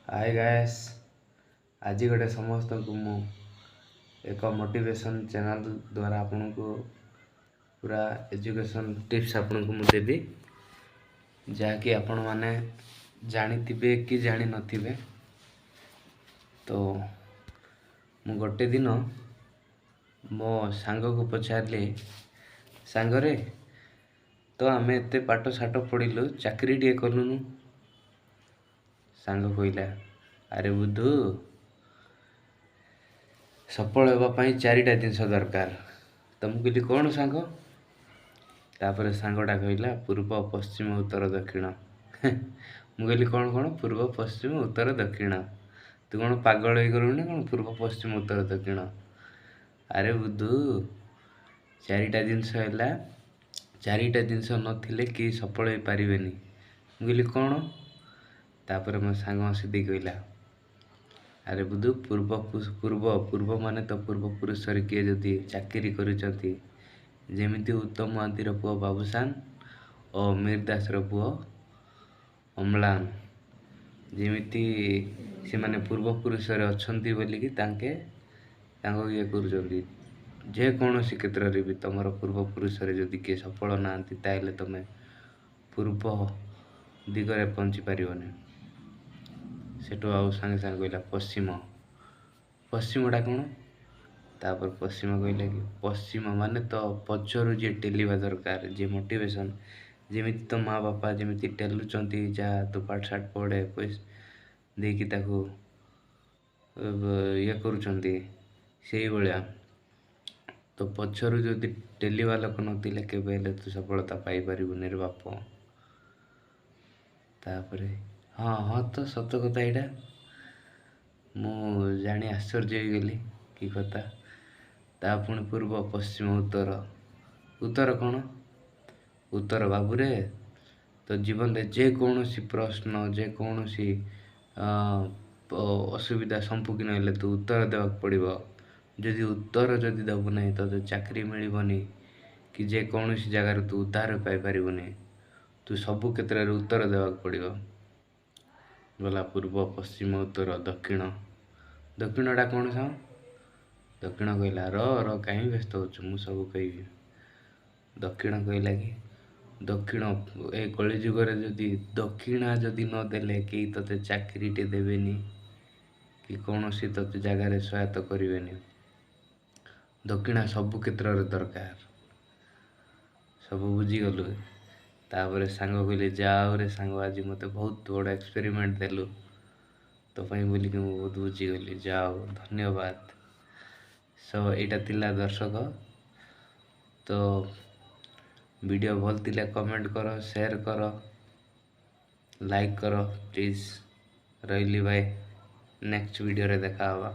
ହାଏ ଗାଏସ୍, ଆଜି ଗୋଟେ ସମସ୍ତଙ୍କୁ ମୁଁ ଏକ ମୋଟିଭେସନ୍ ଚ୍ୟାନେଲ୍ ଦ୍ୱାରା ଆପଣଙ୍କୁ ପୁରା ଏଜୁକେସନ୍ ଟିପ୍ସ ଆପଣଙ୍କୁ ମୁଁ ଦେବି, ଯାହାକି ଆପଣମାନେ ଜାଣିଥିବେ କି ଜାଣିନଥିବେ। ତ ମୁଁ ଗୋଟେ ଦିନ ମୋ ସାଙ୍ଗକୁ ପଚାରିଲି, ସାଙ୍ଗରେ ତ ଆମେ ଏତେ ପାଠ ସାଠ ପଢ଼ିଲୁ, ଚାକିରିଟିଏ କଲୁନୁ। ସାଙ୍ଗ କହିଲା, ଆରେ ବୁଧୁ, ସଫଳ ହେବା ପାଇଁ ଚାରିଟା ଜିନିଷ ଦରକାର। ତ ମୁଁ କହିଲି, କ'ଣ ସାଙ୍ଗ? ତାପରେ ସାଙ୍ଗଟା କହିଲା, ପୂର୍ବ, ପଶ୍ଚିମ, ଉତ୍ତର, ଦକ୍ଷିଣ। ମୁଁ କହିଲି, କ'ଣ କ'ଣ? ପୂର୍ବ, ପଶ୍ଚିମ, ଉତ୍ତର, ଦକ୍ଷିଣ? ତୁ କ'ଣ ପାଗଳ ହେଇଗଲୁଣି ନା କ'ଣ? ପୂର୍ବ, ପଶ୍ଚିମ, ଉତ୍ତର, ଦକ୍ଷିଣ? ଆରେ ବୁଧୁ, ଚାରିଟା ଜିନିଷ ହେଲା, ଚାରିଟା ଜିନିଷ ନଥିଲେ କେହି ସଫଳ ହେଇପାରିବେନି। ମୁଁ କହିଲି, କ'ଣ? ତାପରେ ମୋ ସାଙ୍ଗ ହସି କହିଲା, ଆରେ ବୁଧୁ, ପୂର୍ବ ପୂର୍ବ ପୂର୍ବ ମାନେ ତ ପୂର୍ବପୁରୁଷରେ କିଏ ଯଦି ଚାକିରି କରୁଛନ୍ତି, ଯେମିତି ଉତ୍ତମ ମହାନ୍ତିର ପୁଅ ବାବୁସାନ ଓ ମୀର ଦାସର ପୁଅ ଅମ୍ଳାନ, ଯେମିତି ସେମାନେ ପୂର୍ବପୁରୁଷରେ ଅଛନ୍ତି ବୋଲିକି ତାଙ୍କେ ତାଙ୍କ ଇଏ କରୁଛନ୍ତି। ଯେକୌଣସି କ୍ଷେତ୍ରରେ ବି ତୁମର ପୂର୍ବପୁରୁଷରେ ଯଦି କିଏ ସଫଳ ନାହାନ୍ତି, ତାହେଲେ ତୁମେ ପୂର୍ବ ଦିଗରେ ପହଞ୍ଚି ପାରିବନି। ସେଠୁ ଆଉ ସାଙ୍ଗେ ସାଙ୍ଗେ କହିଲା, ପଶ୍ଚିମ। ପଶ୍ଚିମଟା କ'ଣ? ତାପରେ ପଶ୍ଚିମ କହିଲା କି, ପଶ୍ଚିମ ମାନେ ତ ପଛରୁ ଯିଏ ଟେଲିବା ଦରକାର, ଯିଏ ମୋଟିଭେସନ୍, ଯେମିତି ତ ମା ବାପା ଯେମିତି ଟେଲୁଛନ୍ତି, ଯାହା ତୁ ପାଠ ସାଠ ପଢ଼େ, ପଇସା ଦେଇକି ତାକୁ ଇଏ କରୁଛନ୍ତି, ସେଇଭଳିଆ ତ ପଛରୁ ଯଦି ଟେଲିବା ଲୋକ ନଥିଲେ କେବେ ହେଲେ ତୁ ସଫଳତା ପାଇପାରିବୁନି ରେ ବାପ। ତାପରେ ହଁ ହଁ ତ ସତ କଥା, ଏଇଟା ମୁଁ ଜାଣି ଆଶ୍ଚର୍ଯ୍ୟ ହେଇଗଲି, କି କଥା। ତା ପୁଣି ପୂର୍ବ, ପଶ୍ଚିମ, ଉତ୍ତର। ଉତ୍ତର କ'ଣ? ଉତ୍ତର ବାବୁରେ, ତ ଜୀବନରେ ଯେକୌଣସି ପ୍ରଶ୍ନ, ଯେକୌଣସି ଅସୁବିଧା ସମ୍ମୁଖୀନ ହେଲେ ତୁ ଉତ୍ତର ଦେବାକୁ ପଡ଼ିବ। ଯଦି ଉତ୍ତର ଯଦି ଦେବୁ ନାହିଁ, ତୋତେ ଚାକିରି ମିଳିବନି କି ଯେକୌଣସି ଜାଗାରୁ ତୁ ଉଦ୍ଧାର ପାଇପାରିବୁନି। ତୁ ସବୁ କ୍ଷେତ୍ରରେ ଉତ୍ତର ଦେବାକୁ ପଡ଼ିବ। ଗଲା ପୂର୍ବ, ପଶ୍ଚିମ, ଉତ୍ତର, ଦକ୍ଷିଣ। ଦକ୍ଷିଣଟା କ'ଣ ସାଙ୍ଗ? ଦକ୍ଷିଣ କହିଲା, ର ର, କାହିଁ ବ୍ୟସ୍ତ ହେଉଛୁ, ମୁଁ ସବୁ କହିବି। ଦକ୍ଷିଣ କହିଲା କି, ଦକ୍ଷିଣ ଏ କଳିଯୁଗରେ ଯଦି ଦକ୍ଷିଣା ଯଦି ନଦେଲେ କେହି ତୋତେ ଚାକିରିଟେ ଦେବେନି କି କୌଣସି ତୋତେ ଜାଗାରେ ସହାୟତା କରିବେନି। ଦକ୍ଷିଣା ସବୁ କ୍ଷେତ୍ରରେ ଦରକାର। ସବୁ ବୁଝିଗଲୁ। ତାପରେ ସାଙ୍ଗ କହିଲେ, ଯାହା ସାଙ୍ଗ, ଆଜି ମୋତେ ବହୁତ ବଡ଼ ଏକ୍ସପେରିମେଣ୍ଟ ଦେଲୁ, ତୋ ପାଇଁ ବୋଲିକି ମୁଁ ବହୁତ ବୁଝିଗଲି, ଯାଅ, ଧନ୍ୟବାଦ। ସୋ ଏଇଟା ଥିଲା ଦର୍ଶକ। ତ ଭିଡ଼ିଓ ଭଲ ଥିଲେ କମେଣ୍ଟ କର, ସେୟାର କର, ଲାଇକ୍ କର ପ୍ଲିଜ୍। ରହିଲି ଭାଇ, ନେକ୍ସଟ ଭିଡ଼ିଓରେ ଦେଖା ହେବା।